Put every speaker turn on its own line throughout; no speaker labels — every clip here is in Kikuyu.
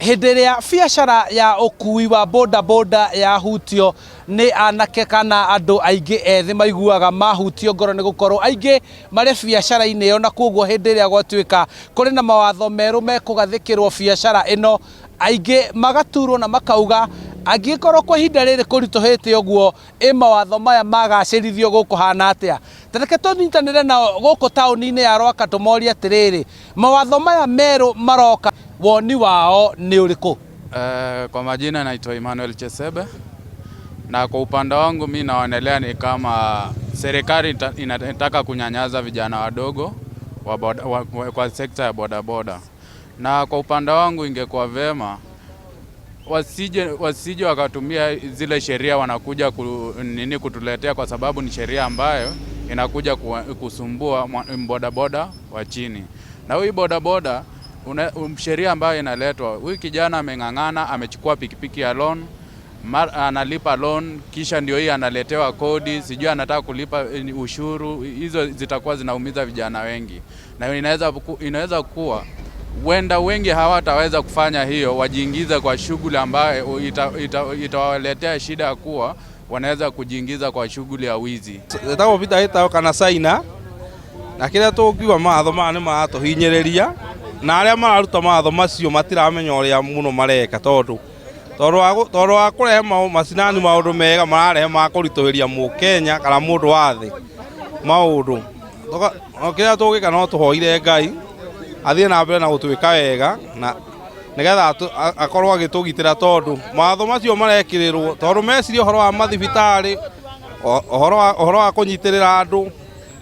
Hĩndĩ ĩrĩa biacara ya ũkui wa boda boda yahutio nĩ anake kana andũ aingĩ ethĩ maiguaga mahutio ngoro nĩ gũkorwo aingĩ marĩ biacara-inĩ ĩyo na kwoguo hĩndĩ ĩrĩa gwatuĩka kũrĩ na mawatho merũ mekũgathĩkĩrwo biacara ĩno aingĩ magaturwo na makauga angĩgĩkorwo kwa ihinda rĩrĩ kũritũhĩte ũguo ĩ mawatho maya magacĩrithio gũkũhana atĩa? Ta reke tũnyitanĩre nao gũkũ taũni-inĩ ya Rwaka tũmorie atĩrĩrĩ, mawatho maya merũ maroka woni wao nĩ ũrĩkũ?
Kwa majina naitwa Emmanuel Chesebe na kwa upande wangu mi naonelea ni kama serikali inataka kunyanyaza vijana wadogo wa boda, kwa sekta ya bodaboda, na kwa upande wangu ingekuwa vema wasije wakatumia zile sheria wanakuja nini kutuletea, kwa sababu ni sheria ambayo inakuja kusumbua bodaboda wa chini. Na huyu bodaboda sheria ambayo inaletwa, huyu kijana ameng'ang'ana, amechukua pikipiki ya loan, analipa loan, kisha ndio hii analetewa kodi, sijui anataka kulipa ushuru. Hizo zitakuwa zinaumiza vijana wengi, na inaweza kuwa huenda wengi hawataweza kufanya hiyo, wajiingize kwa shughuli ambayo itawaletea shida ya kuwa wanaweza kujiingiza kwa shughuli ya wizi.
Ĩtagwo Peter Gĩtaũ kana Caina na kĩrĩa tũngiuga mawatho maya nĩ maratũhinyĩrĩria na arĩa mararuta mawatho macio matiramenya ũrĩa mũno mareka tondũ tondũ wa kũrehe macinani maũndũ mega mararehe ma kũritũhĩria mũkenya kana mũndũ wa thĩ maũndũ. Kĩrĩa tũngĩka no tũhoire Ngai athiĩ na mbere na gũtwĩka wega na nĩgetha akorwo agĩtũgitĩra tondũ mawatho macio marekĩrĩrwo tondũ meciria ũhoro wa mathibitarĩ ũhoro wa kũnyitĩrĩra andũ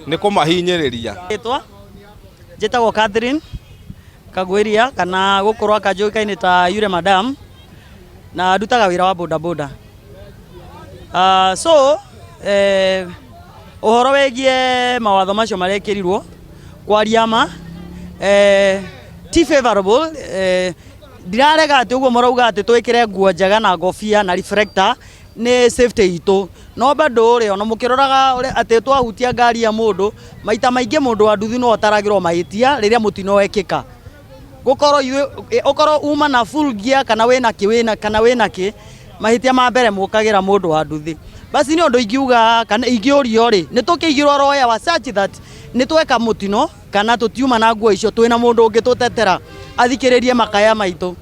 nĩ kũmahinyĩrĩria.
Rĩtwa njĩtagwo Catherine Kagwiria kana gũkũ Rwaka njũĩkaine ta Yule Madam na ndutaga wĩra wa boda boda. So ũhoro wĩgiĩ mawatho macio marekĩrirwo kwaria ma ti favorable. Ndirarega atĩ ũguo marauga atĩ twĩkĩre nguo njega na ngobia na reflector nĩ safety itũ, no bado rĩ, ona mũkĩroraga ũrĩa atĩ twahutia ngari ya mũndũ, maita maingĩ mũndũ wa nduthi no ataragĩrwo mahĩtia rĩrĩa mũtino wekĩka, gũkorwo ithuĩ ũkorwo uma na full gear kana wĩna kĩ wĩna kana wĩna kĩ, mahĩtia ma mbere mũkagĩra mũndũ wa nduthi. Basi nĩ ũndũ ingiuga kana ingĩũrio rĩ, nĩ tũkĩigĩrwo lawyer wa such that nĩ tweka mũtino kana tũtiuma na nguo icio, twĩna mũndũ ũngĩtũtetera athikĩrĩrie makaya maitũ.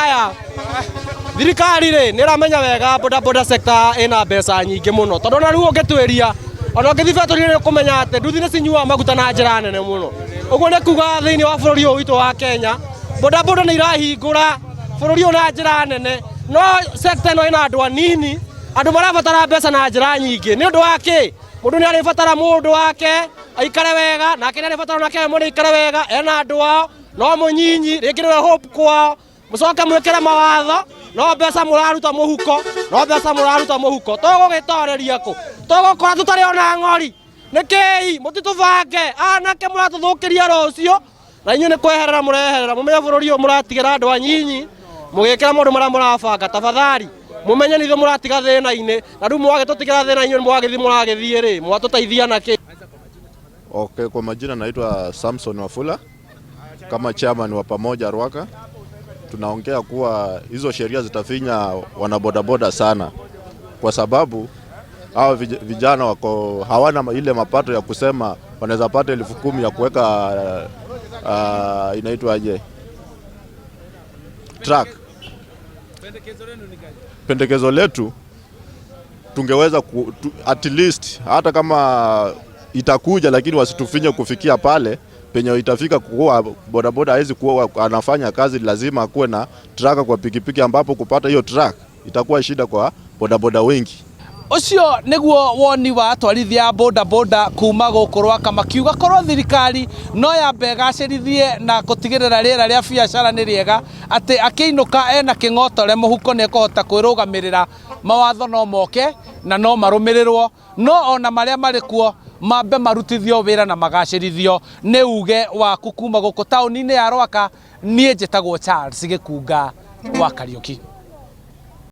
Aya, thirikari rĩ nĩ ĩramenya wega boda boda sector ĩna mbeca nyingĩ mũno, tondũ ona rĩu ũngĩtuĩria, ona ũngĩthiĩ betũri nĩ ũkũmenya atĩ nduthi nĩ cinyuaga maguta na njĩra nene mũno. Ũguo nĩ kuga thĩinĩ wa bũrũri ũyũ witũ wa Kenya boda boda nĩ irahingũra bũrũri ũyũ na njĩra nene, no sector ĩno ĩna andũ anini, andũ marabatara mbeca na njĩra nyingĩ. Nĩ ũndũ wa kĩ? Mũndũ nĩ arĩbatara mũndũ wake aikare wega, nake nĩ arĩbatara nake we mwene aikare wega ena andũ ao, no mũnyinyi rĩngĩ nĩwe hope kwao. Mũcoke mwĩkĩre mawatho, no mbeca mũraruta mũhuko, no mbeca mũraruta mũhuko. Tũgũgĩtoreria kũ? Tũgũkora tũtarĩ ona ng'ori nĩkĩi? Mũtitũbange anake, mũratũthũkĩria rũciũ, na inyuĩ nĩ kweherera mũreherera. Mũmenye bũrũri ũyũ mũratigĩra andũ anyinyi mũgĩkĩra maũndũ marĩa mũrabanga. Tafadhali mũmenye nĩ ithuĩ mũratiga thĩna-inĩ, na rĩu mwagĩtũtigĩra thĩna inyuĩ mwagĩthiĩ mũragĩthiĩ rĩ, mwatũteithia na kĩ?
Okay, kwa majina naitwa Samson Wafula, kama chairman wa Pamoja Rwaka. Tunaongea kuwa hizo sheria zitafinya wanabodaboda sana, kwa sababu hawa vijana wako hawana ile mapato ya kusema wanaweza pata 10,000 ya kuweka inaitwaje, truck. Pendekezo letu tungeweza at least hata kama itakuja, lakini wasitufinye kufikia pale penye itafika kuwa bodaboda hawezi kuwa anafanya kazi, lazima akuwe na tracker kwa pikipiki, ambapo kupata hiyo truck itakuwa shida kwa bodaboda wengi.
Ũcio nĩguo woni wa atwarithia a boda boda kuma gũkũ Rwaka, makiuga korwo thirikari no yambe ĩgacĩrithie na gũtigĩrĩra rĩera rĩa biacara nĩ rĩega, atĩ akĩinũka ena kĩng'otore mũhuko nĩ ekũhota kwĩrũgamĩrĩra. Mawatho no moke na no marũmĩrĩrwo, no ona marĩa marĩ kuo mambe marutithio wĩra na magacĩrithio. Nĩ uge waku kuma gũkũ taũni-inĩ ya Rwaka. Niĩ njĩtagwo Charles Gĩkunga wa Kariũki.